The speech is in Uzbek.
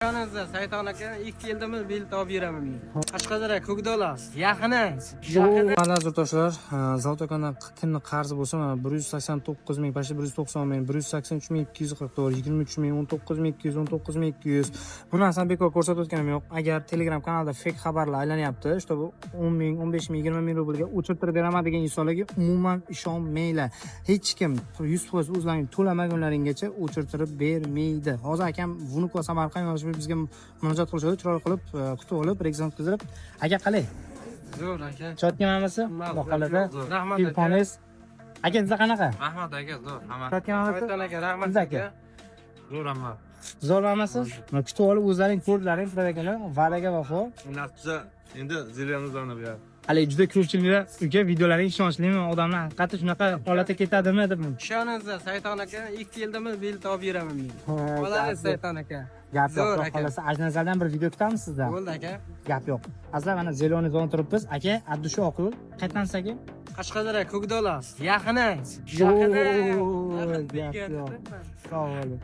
Ishonasiz, Sayton aka, 2 yildami bilet olib beraman men. Qashqadaryo, Ko'kdola, yaqini. Yaqini. Mana, yurtdoshlar, Zaltokandan kimni qarzi bo'lsa, mana 189 000, почти 190 000, 183 244, 23 000, 19 200, 19 200. Bu narsani bekor ko'rsatib o'tganim yo'q. Agar Telegram kanalida fake xabarlar aylanyapti, чтобы 10 000, 15 000, 20 000 rublga o'chirtirib beraman degan insonlarga umuman ishonmanglar. Hech kim 100% o'zlaring to'lamagunlaringgacha o'chirtirib bermaydi. Hozir akam Vnukovo, Samarqand yo'nalishi bizga murojaat qilishadi, chiroyli qilib, kutib olib, rekzant qildirib. Aka, qalay? Zo'r, aka. Чётко hammasi? Xudo xohlasa. Rahmat, aka. Telefoningiz. Aka, sizda qanaqa? Rahmat, aka, zo'r hamma. Чётко hammasi? Sayton aka, rahmat, Siz, aka? aka. Zo'r hamma. Zo'r hammasi? Mana, kutib olib, o'zlaring ko'rdilaring, firibgarlar, va'daga vafo. Natija endi зеленый zona bu yer. Hali juda ko'pchiliklar, uka, videolaring ishonchlimi, odamlar haqiqatda shunaqa holatga ketadimi deb. Ishonasiz, Sayton aka, 2 yildami bilet olib beraman men. Молодец, Sayton aka. Gap yo'q, Zo'r, xudo aka. xohlasa, Ajnazardan bir video kutamiz sizdan. Bo'ldi, aka. Gap yo'q. Azizlar, mana зеленый zona turibmiz. Aka, Abdushu Oqyo'l, qayerdansiz, aka? Qashqadaryo, Ko'kdola, yaqini. Yaqini. Gap yo'q. Sog' bo'ling.